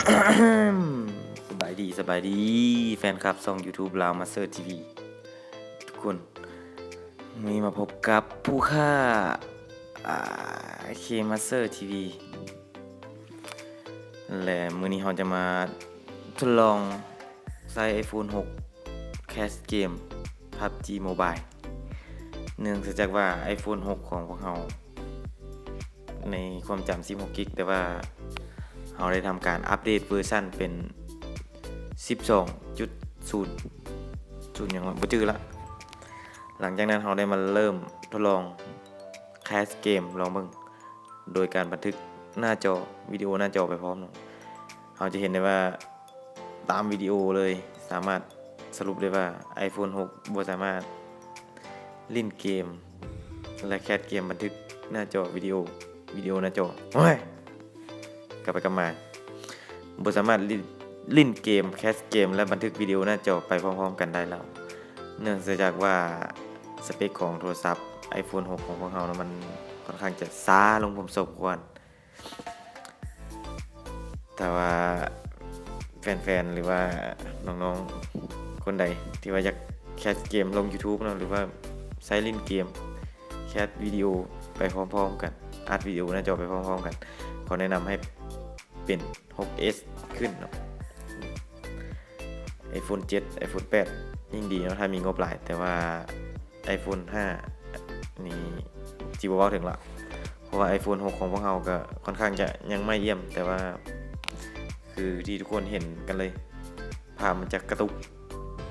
ສະບາຍດີ ສະບາຍດີ ແຟນຄລັບຊ່ອງ YouTube ລາວມາສເຕີ ທີ ວີ ທຸກຄົນ. ມື້ນີ້ມາພົບກັບຜູ້ຂ້າ ເຄມາສເຕີ ທີ ວີ ແລະ ມື້ນີ້ເຮົາຈະມາທົດລອງໃຊ້ iPhone ຫົກ ແຄສເກມ PUBG Mobile ເນື່ອງຈາກວ່າ iPhone ຫົກ ຂອງພວກເຮົາ ໃນຄວາມຈຳ ສິບຫົກ ກິກ ແຕ່ວ່າເຮົາໄດ້ທຳການອັບເດດເວີຊັນເປັນ ສິບສອງຈຸດສູນ ສູນຫຍັງວະ ບໍ່ຈື່ລະ. ຫຼັງຈາກນັ້ນເຮົາໄດ້ມາເລີ່ມທົດລອງແຄສເກມລອງເບິ່ງ ໂດຍການບັນທຶກໜ້າຈໍ ວິດີໂອໜ້າຈໍໄປພ້ອມເນາະ. ເຮົາຈະເຫັນໄດ້ວ່າ ຕາມວິດີໂອເລີຍ ສາມາດສະຫຼຸບໄດ້ວ່າ iPhone ຫົກ ບໍ່ສາມາດຫຼິ້ນເກມ ແລະ ແຄສເກມບັນທຶກໜ້າຈໍວິດີໂອ ວິດີໂອໜ້າຈໍ ໂອ້ຍ ກັບໄປກັບມາ ບໍ່ສາມາດຫຼິ້ນ ຫຼິ້ນເກມ ແຄສເກມ ແລະ ບັນທຶກວິດີໂອໜ້າຈໍໄປພ້ອມໆກັນໄດ້ແລ້ວ ເນື່ອງຈາກວ່າສະເປັກຂອງໂທລະສັບ iPhone ຫົກ ຂອງພວກເຮົານະ ມັນຄ່ອນຂ້າງຈະຊ້າລົງພໍສົມຄວນ. ຖ້າວ່າແຟນໆ ຫຼືວ່ານ້ອງໆ ຄົນໃດທີ່ວ່າຢາກແຄສເກມລົງ YouTube ເນາະ ຫຼືວ່າໃຊ້ຫຼິ້ນເກມ ແຄສວິດີໂອໄປພ້ອມໆກັນ ອັດວິດີໂອໜ້າຈໍໄປພ້ອມໆກັນ ຂໍແນະນຳໃຫ້ເປັນ ຫົກເອສ ຂຶ້ນເນາະ. iPhone ເຈັດ iPhone ແປດ ຍິ່ງດີເນາະ ຖ້າມີງົບຫຼາຍ ແຕ່ວ່າ iPhone ຫ້າ ນີ້ຊິບໍ່ເວົ້າເຖິງລະ ເພາະວ່າ iPhone ຫົກ ຂອງພວກເຮົາກໍຄ່ອນຂ້າງຈະຍັງໃໝ່ຢ້ຽມ ແຕ່ວ່າຄືທີ່ທຸກຄົນເຫັນກັນເລີຍ ພາບມັນຈະກະຕຸກ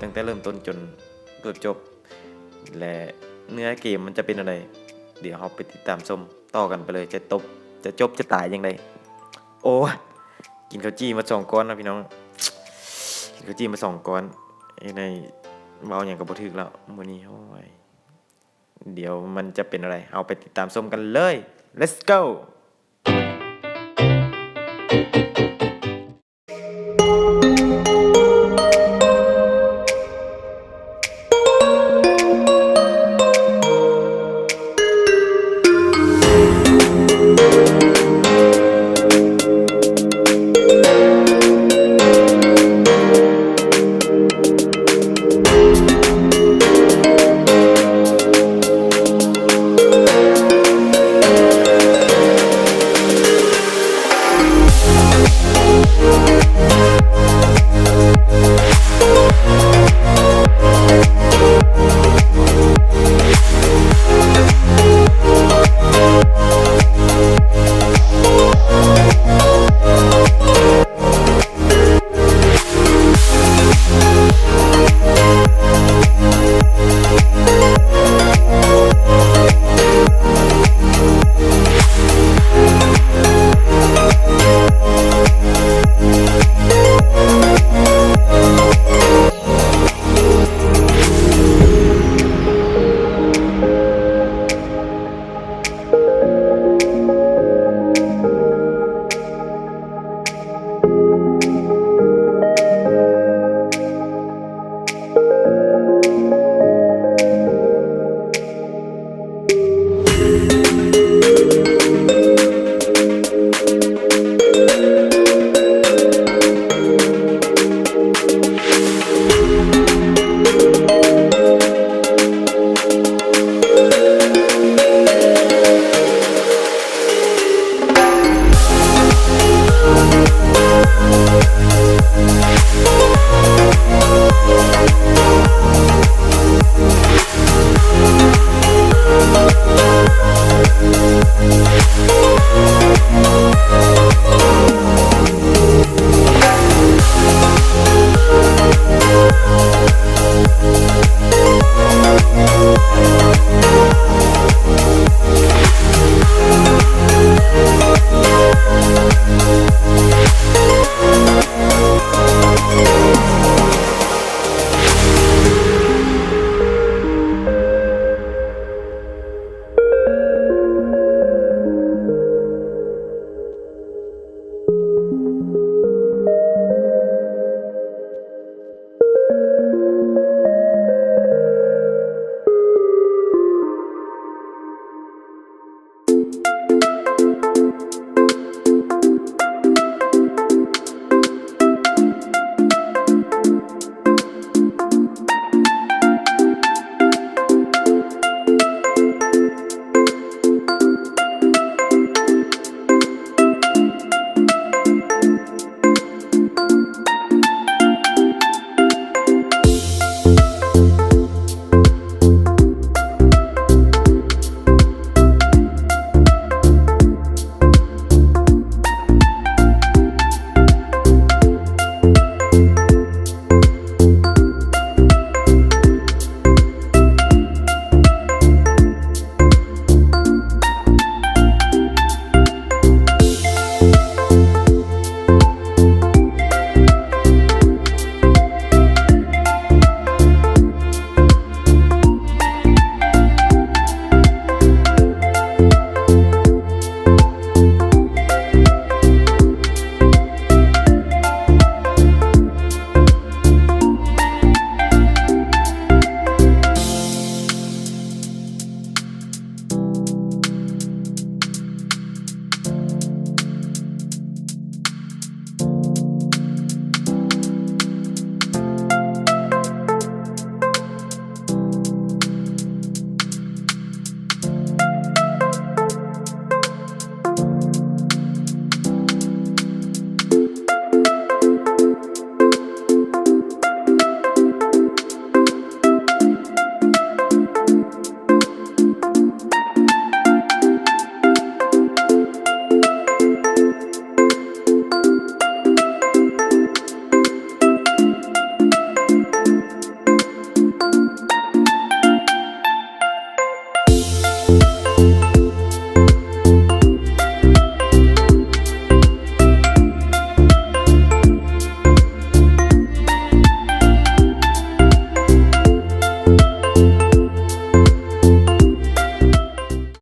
ຕັ້ງແຕ່ເລີ່ມຕົ້ນຈົນຈົບ ແລະ ເນື້ອເກມມັນຈະເປັນແນວໃດ ດຽວເຮົາໄປຕິດຕາມຊົມຕໍ່ກັນໄປເລີຍ ຈະຕົບ ຈະຈົບຈະຕາຍຈັ່ງໃດ. ໂອ້ຍ ກິນເຂົ້າຈີ່ມາສອງກ້ອນເນາະພີ່ນ້ອງ ກິນເຂົ້າຈີ່ມາສອງກ້ອນ ເຮັດໃຫ້ເວົ້າຫຍັງກໍບໍ່ຖືກແລ້ວມື້ນີ້ ໂອ້ຍ ດຽວມັນຈະເປັນແນວໃດ ເຮົາໄປຕິດຕາມຊົມກັນເລີຍ Let's go.